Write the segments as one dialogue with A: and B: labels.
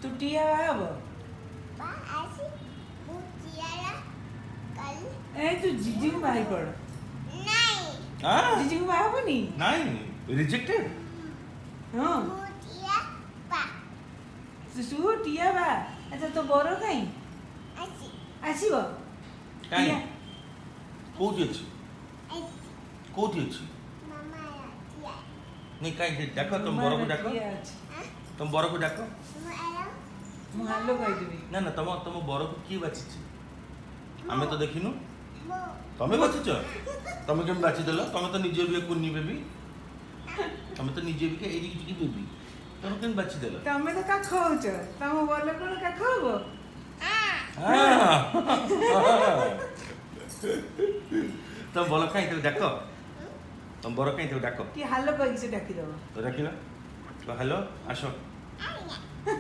A: ତୁ ଟିଆ ବାହା ହବ। ଏ ତୁ ଜିଜିକୁ ବାହା ପଡ।
B: ହଁ।
A: ଜିଜିକୁ ବାହା ହବନି?
B: ନାଇଁ, ରିଜେକ୍ଟେଡ୍।
A: ହଁ, ତୁ ଟିଆ ବା। ଆଚ୍ଛା, ତୋ ବର କାଇଁ ଆସିବ?
B: କାଇଁ?
A: ଟିଆ।
B: କୋଉଠି ଅଛି? କୋଉଠି ଅଛି? ନାଇଁ, କାଇଁ, ଡାକ ତମ ବରକୁ ଡାକ।
A: ଟିଆ ଅଛି।
B: ତମ ବରକୁ ଡାକ।
A: ମୁଁ ହାଲୋ କହିଦେବି।
B: ନା ନା, ତମ ବରକୁ କିଏ ବାଛିଛି? ଆମେ ତ ଦେଖିନୁ। ତମେ ବାଛିଛ? ତମେ କେମିତି ବାଛିଦେଲ? ତମେ ତ ନିଜେ ବି କୁନି ବେବି, ତମେ ତ ନିଜେ ବି ଏଇଠିକି ଟିକେ ବେବି, ତମେ କେମିତି ବାଛିଦେଲ?
A: ତମେ ତ କାଖ ହଉଛ, ତମ ବର କଣ କାଖ ହବ?
B: ହଁ। ତମ ବର କାଇଁ? ତାକୁ ଡାକ। ତମ ବର କାଇଁ? ତାକୁ ଡାକ।
A: ଟିକେ ହାଲୋ କହିକି ସେ ଡାକିଦବ।
B: ତ ଡାକିଲ, ହ୍ୟାଲୋ, ଆସ,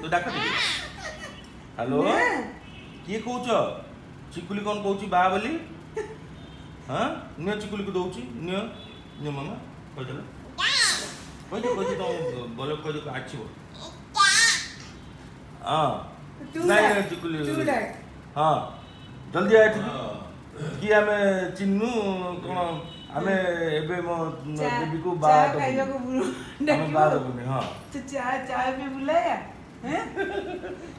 B: ତ ଡାକ ଟିକେ, ହ୍ୟାଲୋ।
A: ନା।
B: କିଏ କହୁଛ? ଚିକୁଲି କ'ଣ କହୁଛି ବା ବୋଲି? ହଁ, ନିଅ, ଚିକୁଲିକୁ ଦଉଛି, ନିଅ, ନିଅ ମାମା। କହିଦେଲ, କହିଦିଅ, କହିଦିଅ, ତମ ବଲ କହିଦିଅ ଆସିବ। ହଁ।
A: ତୁ
B: ନାଇଁ।
A: ଡାକ,
B: ନାଇଁ, ଚିକୁଲି।
A: ତୁ ଡାକ।
B: ହଁ, ଜଲ୍ଦି ଆ ଏଠିକି କି ଆମେ ଚିହ୍ନୁ କ'ଣ? ଆମେ ଏବେ ମୋ
A: ଚା
B: ବେବିକୁ ବା
A: ଚା
B: ଦବୁନି।
A: ଖାଇବାକୁ
B: ଆମେ ବା
A: ଡାକିବୁ।
B: ଦବୁନି, ହଁ।
A: तू चाय चाय पे बुलाया हैं?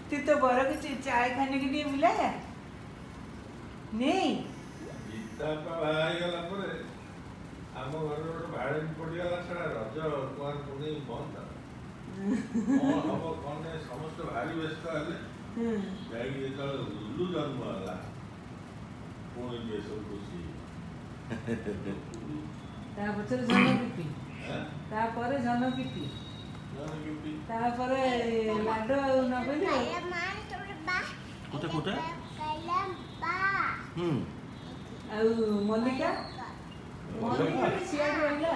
A: तू तो बड़ा को चाय खाने के लिए बुलाया नहीं?
C: ଗୀତା ବାହା ହେଇଗଲା ପରେ ଆମ ଘରେ ଗୋଟେ ଭାଳେଣି ପଡ଼ିଗଲା। ସେଟା ରଜ କୁଆଁର ପୁନେଇ ବନ୍ଦ। କଣ ହବ କଣ ନାହିଁ, ସମସ୍ତେ ଭାରି ବ୍ୟସ୍ତ ହେଲେ। ଯାଇକି ଯେତେବେଳେ ଲୁଲୁ ଜନ୍ମ ହେଲା, ପୁଣି ଟିକେ ସବୁ ଖୁସି।
A: ତା ପଛରେ ଜନ ପିପି।
C: ହେଁ?
A: ତାପରେ ଜନ ପିପି।
C: ଜଣ କେମିତି?
A: ତାପରେ ଲାଡ ଆଉ ନବୀନ।
B: କୋଉଟା, କୋଉଟା? ହୁଁ।
A: ଆଉ ମଲ୍ଲିକା, ମଲ୍ଲିକା ବି ସିଆଡେ ରହିଲା।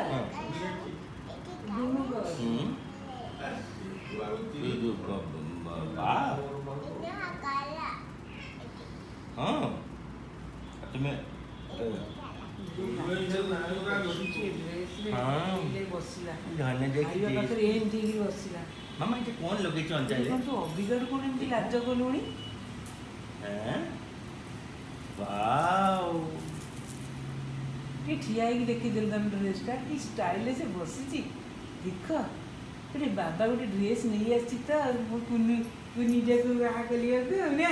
A: ଦୁନୁକ।
B: ହୁଁ।
C: ଆଉ
B: ଏଇ ଯୋଉ ବା। ହଁ, ଆଉ ତୁମେ ହଁ।
A: ବସିଲା।
B: ଧନ ଦେଖି।
A: ଖାଇବା ପାଖରେ ଏମିତି ହେଇକି ବସିଲା।
B: ମାମା, ଏଇଟା କ'ଣ ଲଗେଇଛ ଅଞ୍ଜଳି?
A: କଣ ତୁ ଅବିଗାଡୁ କଣ ଏମିତି ଲାଜ କଲୁଣି?
B: ହେଁ, ୱାଓ।
A: ଟିକେ ଠିଆ ହେଇକି ଦେଖିଦେଲୁ ତମ ଡ୍ରେସଟା କି ଷ୍ଟାଇଲରେ ସେ ବସିଛି। ଦେଖ, ଗୋଟେ ବାବା ଗୋଟେ ଡ୍ରେସ୍ ନେଇ ଆସିଛି ତ ମୋ କୁନି କୁନିଟାକୁ ବାହା କରିବାକୁ ଆଉ ନା।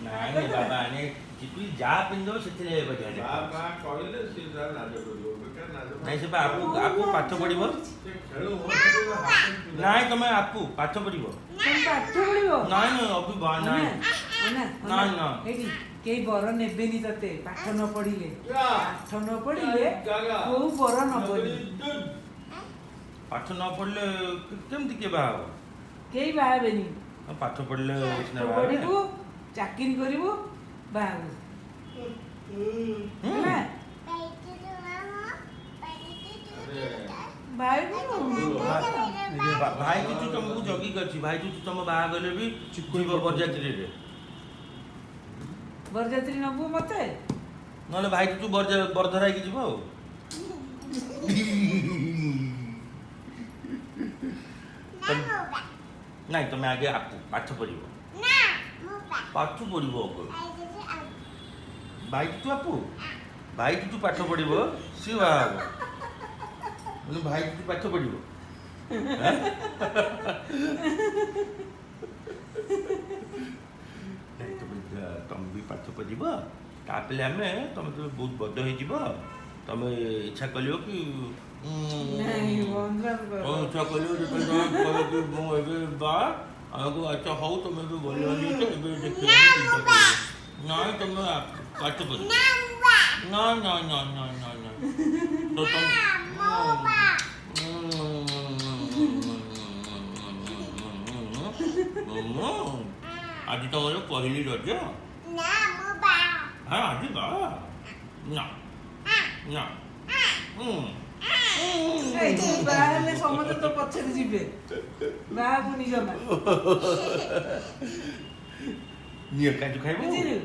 B: ନାଇଁ ନାଇଁ, ବାବା ଆଣେ, ଚିକୁଲି ଯାହା ପିନ୍ଧିବ ସେଥିରେ ବଢିଆ
C: ବା
B: ଦେଖାଯାଉଛି।
C: ବା କହିଲେ ସିଏ ତାର ନାଜ କରିବ, ବେକାର ନାଜ।
B: ନାଇଁ, ସେ ବା ଆପୁ, ଆପୁ ପାଠ ପଢିବ।
C: ସେ ଖେଳୁ ହୁଅନ୍ତୁ।
B: ନାଇଁ, ତମେ ଆପୁ ପାଠ ପଢିବ।
A: ତମେ ପାଠ ପଢିବ।
B: ନାଇଁ ନାଇଁ, ଅଭି ବା ନାଇଁ।
A: ଅନା,
B: ନାଇଁ, ନା।
A: ଏଇଠି କେହି ବର ନେବେନି ତତେ ପାଠ ନ ପଢିଲେ। ପାଠ ନ ପଢିଲେ କୋଉ ବର ନବନି।
B: ପାଠ ନ ପଢିଲେ କେମିତି କିଏ ବାହା ହବ?
A: କେହି ବାହା ହେବେନି।
B: ହଁ, ପାଠ ପଢିଲେ ସିନା
A: ପାଠ
B: ବାହା ହେବେ।
A: ପଢିବୁ, ଚାକିରି କରିବୁ, ବାହା ହବୁ।
B: ହୁଁ।
A: ହେଲା। ଭାଇ।
B: ଭାଇ ଚୁଚୁ ତମକୁ ଜଗିକି ଅଛି। ଭାଇ ଚୁଚୁ ତମ ବାହା ଗଲେ ବି ଯିବ ବରଯାତ୍ରୀରେ।
A: ବରଯାତ୍ରୀ ନବୁ ମତେ?
B: ନହେଲେ ଭାଇ ଚୁଚୁ ବରଧରା ହେଇକି ଯିବ ଆଉ। ନାଇଁ, ତମେ ଆଗେ ଆପୁ ପାଠ ପଢିବ, ପାଠ ପଢିବ ଆଗେ। ଭାଇ ଚୁଚୁ ଆପୁ, ଭାଇ ଚୁଚୁ ପାଠ ପଢିବ, ସିଏ ବାହା ହବ। ମାନେ ଭାଇ ଚୁଚୁ ପାଠ ପଢିବ, ହେଁ? ନାଇଁ, ତମେ ବି ପାଠ ପଢିବ, ତାପରେ ଆମେ ତମେ ତ ବହୁତ ବଡ଼ ହେଇଯିବ, ତମେ ଇଚ୍ଛା କରିବ କି
A: ନାଇଁ, ବନ୍ଧୁ।
B: ତମେ ଇଚ୍ଛା କରିବ, ଯେତେବେଳେ ତମେ କହିବ କି ମୁଁ ଏବେ ବା ଆମକୁ, ଆଚ୍ଛା ହଉ, ତମେ ଏବେ ଭଲ ହେଇଛ, ଏବେ ଦେଖିବ, ଚିନ୍ତା କରିବ ନାଇଁ। ତମେ ପାଠ ପଢିବ। ନାଇଁ ନାଇଁ ନାଇଁ ନାଇଁ ନାଇଁ ନାଇଁ, ତ ତମେ ଆଜି ତମର ପହିଲି ରଜ। ହଁ, ଆଜି ବା ନା ନା ହୁଁ।
A: ଏଇ, ତୁ ବାହା ହେଲେ ସମସ୍ତେ ତୋ ପଛରେ ଯିବେ। ବାହା ହବୁନି ଜମା।
B: ନିଅ, କାଜୁ ଖାଇବୁ।
A: ବୁଝିଲୁ?